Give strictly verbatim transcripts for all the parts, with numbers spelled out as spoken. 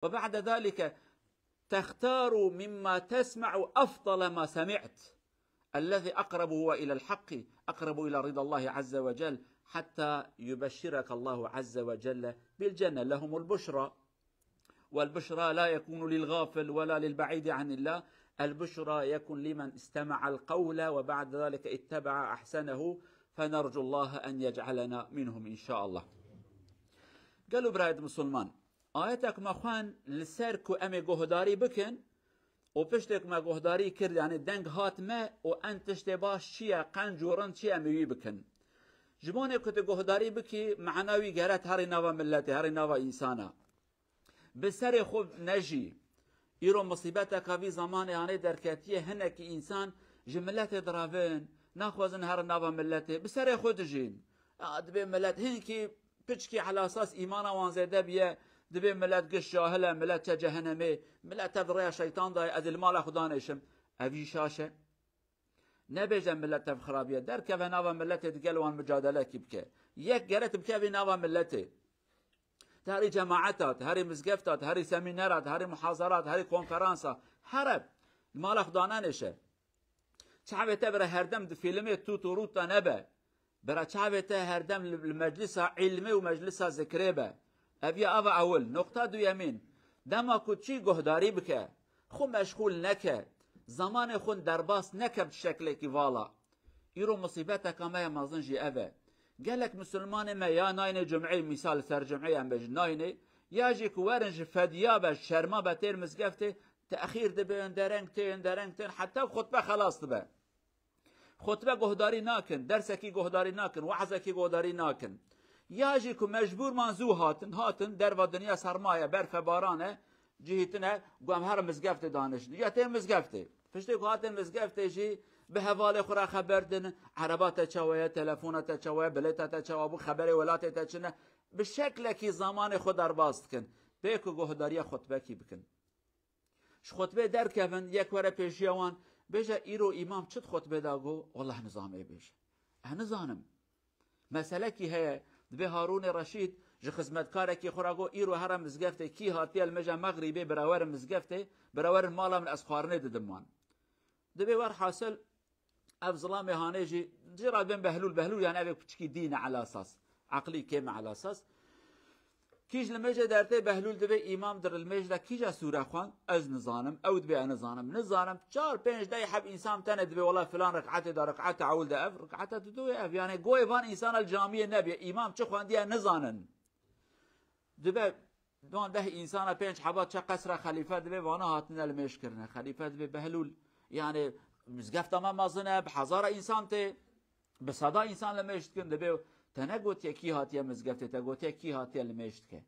وبعد ذلك تختار مما تسمع أفضل ما سمعت، الذي أقرب هو إلى الحق، أقرب إلى رضا الله عز وجل، حتى يبشرك الله عز وجل بالجنة. لهم البشرى، والبشرى لا يكون للغافل ولا للبعيد عن الله، البشرى يكون لمن استمع القول وبعد ذلك اتبع أحسنه، فنرجو الله أن يجعلنا منهم إن شاء الله. Gelo birayê musulman, ayetek me xwen li ser ku em ê guhdarî bikin û piştê ku me guhdarî kir, yani deng hat me û en tiştê baş çi ye, qenc û rind çi ye, em ê wî bikin. Ji bonê ku tu guhdarî bikî, mana wî gere tu herî nava miletê, herî nava însana. Bi serê xwe nejî. Îro musîbeteka vî zamanê hanê derketiye, hinekî însan ji miletê diravin, naxwazin herin nava miletê, bi serê xwe dijîn. Ya, dibê milet hinkî piçkî elasas îmana wan zêde biye, dibê milet giş cahil e, milet çe cehenemê, milet tev rêya şeytan dayê, ez ê li mala xwe danêşim. Ev jî şaş e. Nebêje milet tev xirabiye, derkeve nava miletê, digel wan micadele kî bike. Yek gere tu bikevî nava miletê. Te herî cemaeta, te herî mizgefta, te herî semînera, te herî muhazera, te herî konferansa, here, li mala xwe danenêşe. Çavê te bira herdem di fîlmê tût û rût de nebe. Bira çavê te herdem li, li meclisa îlmê û meclisa zikrê be. Ev ya ava ewil. Noqta duyemîn. Dema ku çî guhdarî bike, xwe meşxûl neke, zamanê xwe derbas neke bi şeklekî vala. Îro musîbeteka me ya mezin jî ev e. Gelek misilmanê me ya nayne cum'ê, mîsal ser cum'ê em bêjin nayne, ya jî ku werin ji fediya be, ji şerma be tên mizgeftê, texîr dibin, dereng tên, dereng tên, heta xutbe xelas dibe. Xutbe guhdarî nakin, dersekî guhdarî nakin, wazekî guhdarî nakin. Ya jî ku mecbûr man zû hatin, hatin, derva dinya serma ye, berf e, baran e, cihî tune, ku em herin mizgeftê daniştin. Ya tên mizgeftê. Piştê ku hatin mizgeftê jî bi hevalê xwe re xeber din, ereba te çawa ye, telefona te çawa ye, bilêta te çawa bû, xeberê welatê te çi ne. Bi şeklekî zamanê xwe derbas dikin. Bê ku guhdariya xutbekî bikin. Ji xutbê derkevin, yek were pêşiya wan, bêje, îro îmam çi di xutbê de got? Wallah nizam ê bêje. Ez nizanim. Meselekî heye, dibê Harûnê Reşîd ji xizmetkarekî xwe re got, îro here mizgeftê, kî hatiye li mêja mexrîbê, bira werin mizgeftê, bira werin mala min, ez xwarinê didim wan. Dibê werhasil, ev zilamê hanê jî, jê re dibên Behlûl, Behlûl yani ev ê piçikî dîn e elasas. Eqlî kêm e elasas. Kîj li mêjê dertê Behlûl dibê îmam dir li mêj de kîja sûre xwend? Ez nizanim, ew dibê ez nizanim. Nizanim, çar pênc dey heb însan tenê dibê wela filan rik'etê de, rik'eta ewil de ev, rik'eta dudoyê ev. Yani goyê van însana li camiyê nebiye, îmam çi xwendiye nizanin. Dibe Don deh însana pênc heba çe qesra xelîfe dibê vana hatine li mêj kirine. Xelîfe dibê Behlûl, yani mizgefta me mezin e, bi hezara însan tê, bi seda însan li mêj dikin, dibê te negotiye kî hatiye mizgeftê, te gotiye kî hatiye li mêj dike.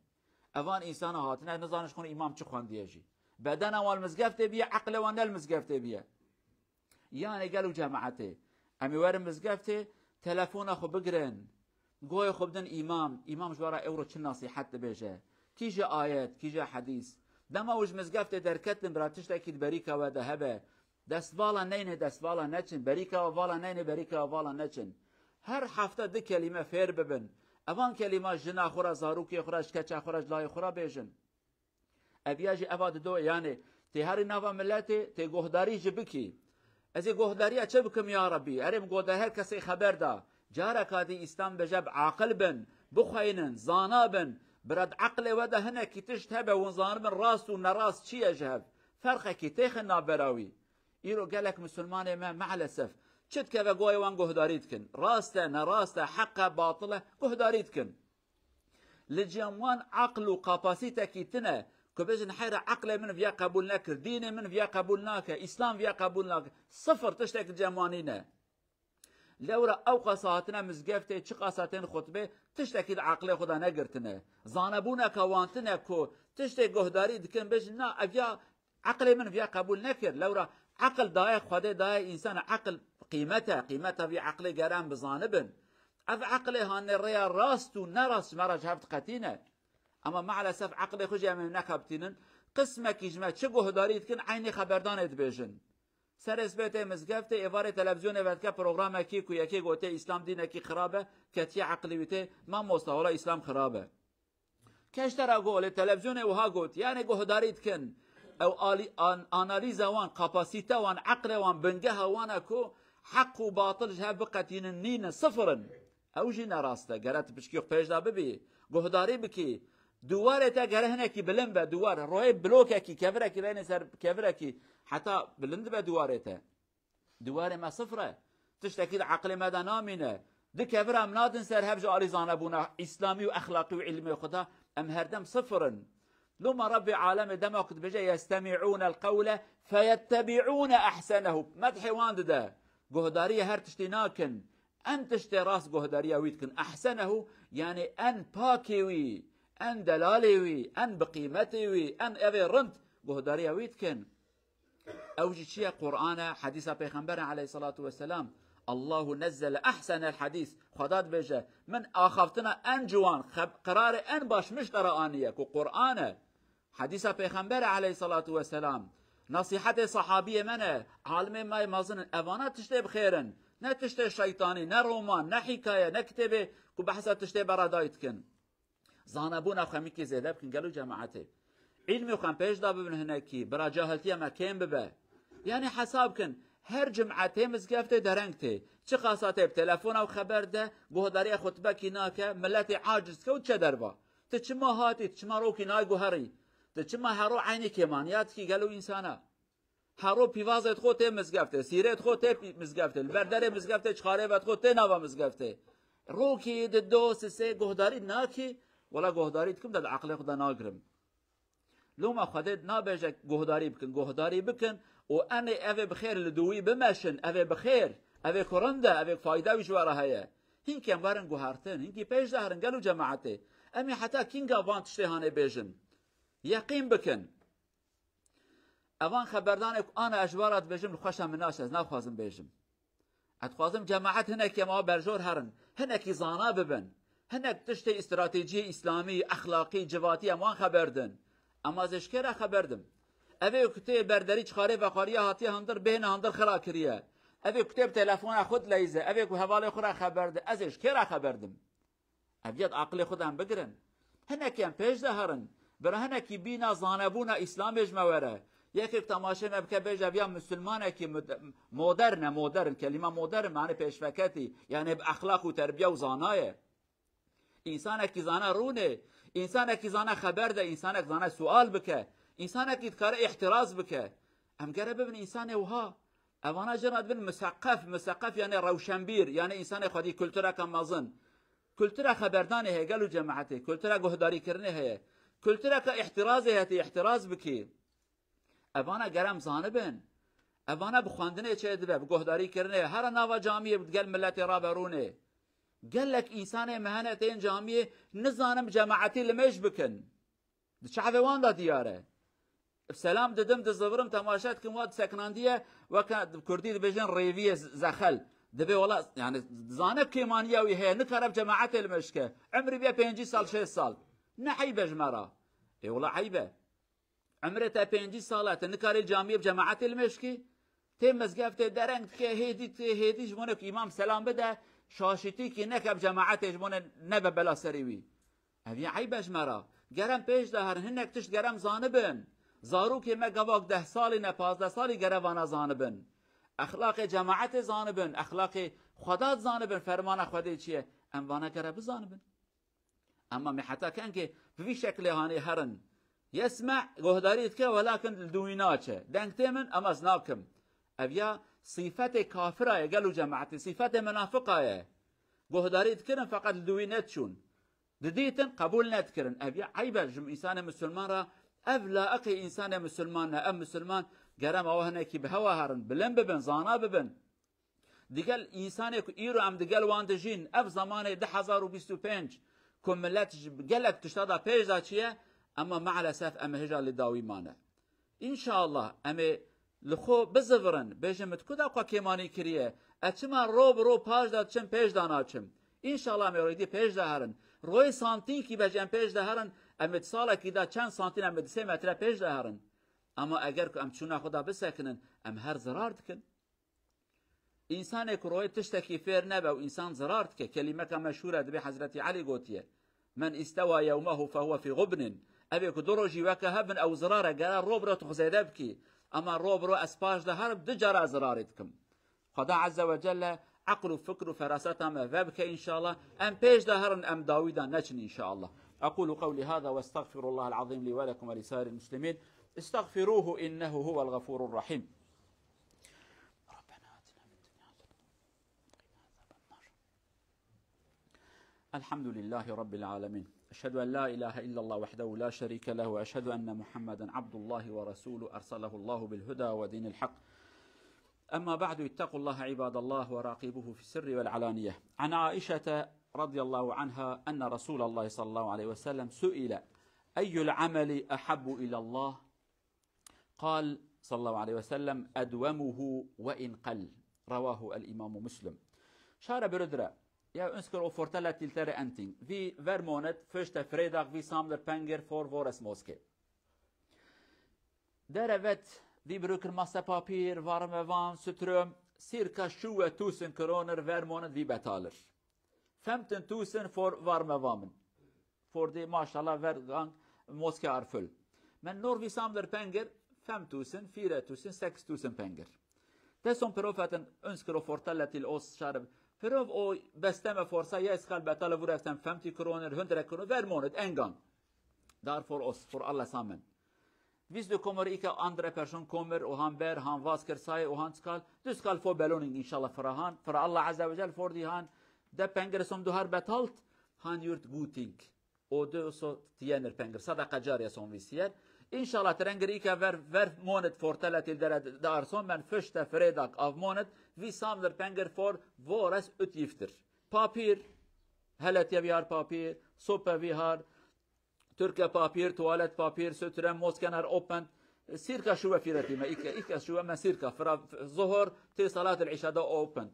Evan însana hatine, nizanin ji xwe îmam çi xwendiye jî. Bedena wan li mizgeftê biye, eqlê wan ne li mizgeftê biye. Yanê gel û cemaetê, em ê werin mizgeftê, telefona xwe bigirin. Goyê xwe bidin îmam, îmam ji we re ewro çi nasîhet dibêje. Kîje ayet, kîje hedîs. Dema û ji mizgeftê derketin, bira tiştekî di berîka we de hebe. Destvala neyne, destvala neçin. Berîka we vala neyne, berîka we vala neçin. Her hefte du kelîme fêr bibin. Evan kelîma jina xwe re, zarokê xwe re, ji keça xwe re, ji layê xwe re bêjin. Ev ya jî eva dido, yanê tê herî nava miletê, tê guhdarî jî bikî. Ez ê guhdariya çi bikim ya Rebî? Erê min gote her kesê xeber da. Careka dî Îslam bêje bi aqil bin, bixweynin, zana bin. Bira di eqlê we de hinekî tişt hebe, hûn zanibin rast û nerast çi ye ji hev. Ferqekî têxin navbera wî. Îro gelek misilmanê me maalesef çi dikeve goyê wan guhdarî dikin. Rast e, nerast e, heq e, batil e, guhdarî dikin. Li cem wan aql û kapasîtekî tine ku bêjin heyra eqlê min viya qebûl nekir, dînê min viya qebûl nake, Îslam viya qebûl nake. Sifir tiştek li cem wan nîne. Lewra ew qasa hatine mizgeftê, çi qasa tên xutbê, tiştekî di eqlê xwe de negirtine. Zanebûneke wan tine ku tiştê guhdarî dikin, bêjin na, ev ya Eqlê min viya qebûl nekir. Lewra eql daye Xwedê, daye însana, eql qîmet e. Qîmeta vî eqlê gere em bizanibin. Ev eqlê hanê rêya rast û nerast ji me re ji hev diqetîne. Ema maalesef eqlê xwe jî em ê nekeptînin. Qismekî ji me çi guhdarî dikin, eynî xeberdanê dibêjin. Serê sibê tê mizgeftê, êvarê televîzyonê vedike programekî ku yekê gotiye Îslam dînekî xirab e, ketiye eqlê wî tê, mamosta, wela Îslam xirab e. Keştera go lê televizyonê wiha got, yani guhdarî dikin. Ew alî-, an-, analîza wan, kapasîte wan, eqlê wan, bingeha wan e ku heq û batil ji hev biqetînin, nîne, sifir in. Ew jî ne rast e. Gere tu pişkî xwe pêş de bibî, guhdarî bikî. Dûwarê te gere hinekî bilind be, dûwar, royê blokekî, kevirekî reyne ser kevirekî, heta bilind be dûwarê te. Dûwarê me sifir e. Tiştekî di eqlê me de namîne. Di kevira em nadin ser hev ji alî zanebûna îslamî û exlaqî û îlmê xwe de, em herdem sifir in. Loma Rebbê alemê dema ku dibêje, "Yestemi'ûne el-qewle feyettebî'ûne ehsenehu." Medhê wan dide. Guhdariyê her tiştî nakin. En tiştê rast guhdariya wî dikin. Ehsenehu, yani en pakê wî, en delalê wî, en bi qîmetê wî, en evê rind guhdariya wî dikin. Ew jî çi ye? Quran e, hedîsa Pêxember e aleyhissalatu vesselam. Allahu nezzele ehsenel hedîs. Xweda dibêje, "Min axaftina en ciwan, xeb-, qirarê en baş min ji te re aniye ku Quran e." Hedîsa Pêxember e aleyhissalatu vesselam. Nasîhetê sahabiyê me ne, alimê me yê mezin in. Evana tiştê bi xêr in. Ne tiştê şeytanî, ne roman, ne hîkaye, ne kitêbê ku behsa tiştê beredayî dikin. Zanebûna xwe mîkî zêde bikin, gelo cemaetê. Îlmê xwe em pêş de bibin hinekî, bira cahiltiya me kêm bibe. Yani hesab kin, her cum'etê mizgeftê dereng tê. Çiqasa tê bi telefona û xeber de, guhdariya xutbekî nake, milletê aciz dike û diçe derva. Tu çima hatî, tu çima rokî nayê guherî? Tu çima hero eynî kêmaniya dikî gelo însana? Hero pîvazê xwe tê mizgeftê, sîrê xwe tê pî-, mizgeftê, li ber derê mizgeftê çixarê ve xwe tê nava mizgeftê. Rokî di do sisê guhdarî nakî, wela guhdarî dikim de di eqlê xwe de nagirim. Loma Xwedê nabêje guhdarî bikin, guhdarî bikin û enê evê bi xêr li dûwî bimeşin, evê bi xêr, evê ku rind e, evê ku fayda wî ji we re heye. Hinkê em werin guhertin, hinkî pêş de herin gelo cemaetê. Em ê heta kînga van tiştê hanê bêjin? Yeqîn bikin. Evan xeberdanê ku ana ez ji we re dibêjim, li xweşa min naşe, ez naxwazim bêjim. Ez dixwazim cemaet hinekî em awa berjor herin, hinekî zana bibin. Hinek tiştê stratejiyê îslamî, exlaqî, civatî em wan xeber din. Ema ez ê ji kê re xeber dim? Evê ku tê berderî çixarê vexwariya hatiye hundir, bêhna hundir xira kiriye. Evê ku tê bi telefona xwe dileyze, evê ku hevalê xwe re xeber di, ez ê ji kê re xeber dim? Ev yek aqilê xwe de em bigirin. Hinekî em pêş de herin. Bira hinekî bîna zanebûna Îslamê ji me were. Yekek temaşê me bike bêje ev ya misilmanekî mod-, modern e, modern. Kelîma modern mane pêşveketî. Yani bi exlaq û terbiye û zana ye. Însanekî zana rûnê. Însanekî zana xeber de. Însanek zana sual bike. Însanekî dikare îhtiraz bike. Em gere bibin însanê wiha. Evana jina dibin miseqef. Miseqef yani rewşenbîr. Yani însanê xwedî kultureke mezin. Kultura xeberdanê heye, gelo cemaetê, kultura guhdarîkirinê heye. Kultureke îhtirazê heye, tê îhtiraz bikî. Evana gerem zanibin. Evana bi xwendinê çê dibe, bi guhdarîkirinê. Here nava camiyê digel milletê rabe rûnê. Gelek însanê me hene tên camiyê nizanin bi cemaetî limêj bikin. Di çavê wan de diyar e. Selam didim, dizivirim, temaşe dikim, wa diseknandiye, weke bi kurdî dibêjin rêviyê z-, zexel. Dibê wela, yani, zane kêmaniya wî heye, nikare bi cemaetê li me şike. Emrî bê pêncî sal, şêst sal. Ne eyb e ji me re? Ê wela eyb e. Emrê te pêncî sal e, tu nikarî camiyê bi cemaetê li me şikî? Tê mizgeftê dereng dike, hêdî dike, hêdî ji bo ne ku îmam selam bide, şaşîtîkî neke bi cemaetê ji bo ne nebe bela serê wî. Ev yê eyb e ji me re. Gerem pêş de herin, hinek tişt gerem zanibin. Zarokê me gavak deh salî ne, pazdeh salî gere vana zanibin. Exlaqê cemaetê zanibin, exlaqê Xwedat zanibin, fermana Xwedê çi ye? Em vana gere bizanibin. Ema me heta kengê bi vî şekilê hanê herin. Yesme, guhdarî dike, welakin li dû wî naçe. Deng tê min, ema ez nakim. Ev ya sîfetê kafira ye, gelo cemaetê, sîfetê minafiqa ye. Guhdarî dikirin, feqet li dû wî nediçûn. Didîtin, qebûl nedikirin. Ev ya eyb e ji însanê misilman re, ev laiqê însanê misilman ne. Ev misilman gerem awa hinekî bi hewa herin, bilind bibin, zana bibin. Digel însanê ku îro em digel wan dijîn, ev zamanê du hezar û bîst û pênc ku milet ji gelek tişta da pêş da çiye, ema maalesef em hêja li dawî mane. Înşallah em ê li xwe bizivirin, bêjin min tu ku da xwe kêmanî kiriye, ez çima ro bi ro paş da diçim, pêş da naçim. Înşallah em ê rêdî pêş de herin. Royê santînkî be jî em pêş de herin, em ê di salekî de çend santîn, em ê di sê metre pêş de herin. Ema eger ku em çûna xwe da bisekinin, em her zirar dikin. Însanê ku royê tiştekî fêr nebe û însan zirar dike, kelîmeka meşhûr e, dibê Hezretî Elî gotiye. Men istewa yewmehu fehuve fî gubnin. Evê ku du rojî weke hev bin, ew zirare gere ro biro tu xwe zêde bikî. Ema ro biro ez paş de herim du cara zirarê dikim. Xweda Azze ve Celle eql û fikr û feraseta me vebike înşallah. Em pêş de herin, em dawî de neçin înşallah. أقول قولي هذا وأستغفر الله العظيم لي ولكم ولسائر المسلمين. استغفروه إنه هو الغفور الرحيم. ربنا آتنا في الدنيا حسنة وقنا عذاب النار. الحمد لله رب العالمين. أشهد أن لا إله إلا الله وحده لا شريك له، وأشهد أن محمدا عبد الله ورسوله أرسله الله بالهدى ودين الحق. أما بعد، اتقوا الله عباد الله وراقبوه في السر والعلانية. عن عائشة رضي الله عنها أن رسول الله صلى الله عليه وسلم سئل: أي العمل أحب إلى الله؟ قال صلى الله عليه وسلم: أدومه وإن قل. رواه الإمام مسلم. Şare birudre. Ya uns kir o fortele tiltere enting. Vi ver monet, fürchte Freitag, vi samler penger vor vores moske. Derevet, vi birukir masse Papier, warme Wam, Ström, circa schuwe tusen Kroner ver monet vi betaler. Femten tusen vor warme Wam. Vor die, maşallah, ver gang moske arfül. Men nor vi samler penger, fem tusen, fire tusen, seks tusen penger. Deson profeten uns kir o fortelle til os şare. Prov o besteme forsa, ja, es kal betale vur eften femti Kroner, hundre Kroner, ver monet, en gang. Dar vor os, vor alle sammen. Vist du kommer ikke andre person kommer, og han ber, han vasker seg, og han skal, du skal få belønning, inshallah, fra han, fra Allah Azze ve Celle, for di han, de penger som du har betalt, han gjort god ting. Og du også tjener penger. Sadaqa jariya som vi sier. Inshallah, trenger ikke ver, ver monet fortelle til dere der som, men første fredag av monet, vi samler penger for våres utgifter. Papier, hele til vi har papier, suppe vi har, Türke Papier, tuvalet Papier, Ström, mosken har åpent. Cirka schuwe fire timer, ikke, ikke schuwe, men cirka. Fra zohor til salat al-isha da åpent.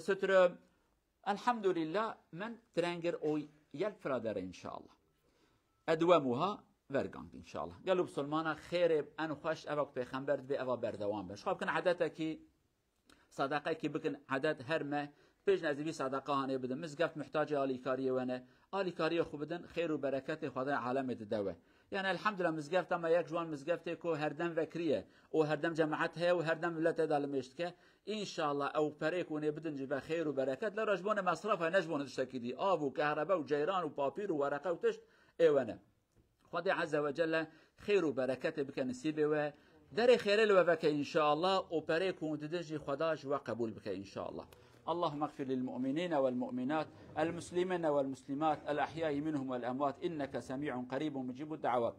Ström, elhamdülillah, men trenger o hjelp fra dere, inshallah. Edwemuha, vergang, inshallah. Gelo bisulmana, xêrê en xweş, eva ku pêxember dibê, eva berdewam be. Xwe bikin edetekî, sadaqekî bikin, edet her me, pêj nezî vî sadaqa hanê bidin. Mizgeft muhtacê alîkariyê we ne. Alîkariyê xwe bidin, xêr û bereketê Xwedayê alemê dide we. Yani elhamdülillah, mizgefta me yek ji wan mizgeftê ku herdem vekiriye û herdem cemaet heye û herdem millet tê de limêj dike. Înşallah ew perê ku hûnê bidin ji ve xêr û bereket, lewra ji bo ne mesraf e, ne ji bo ne tiştekî dî. Av û kehrebe û ceyran û papîr û wereqe û tişt ê we ne. Xwedê Azze ve Celle xêr û bereketê bike nisîbê we. Derê xêrê li we veke înşallah û perê ku hûn didin jî Xweda ji we qebûl bike înşallah. اللهم اغفر للمؤمنين والمؤمنات، المسلمين والمسلمات، الأحياء منهم والأموات، إنك سميع قريب مجيب الدعوات.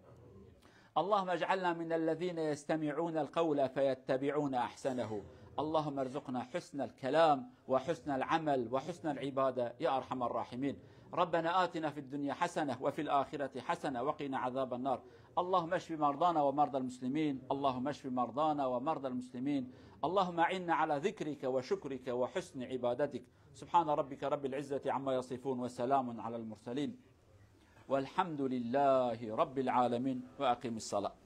اللهم اجعلنا من الذين يستمعون القول فيتبعون أحسنه. اللهم ارزقنا حسن الكلام وحسن العمل وحسن العبادة يا أرحم الراحمين. ربنا آتنا في الدنيا حسنة وفي الآخرة حسنة وقنا عذاب النار. اللهم اشف مرضانا ومرضى المسلمين. اللهم اشف مرضانا ومرضى المسلمين. اللهم أعنا على ذكرك وشكرك وحسن عبادتك. سبحان ربك رب العزة عما يصفون وسلام على المرسلين والحمد لله رب العالمين. وأقم الصلاة.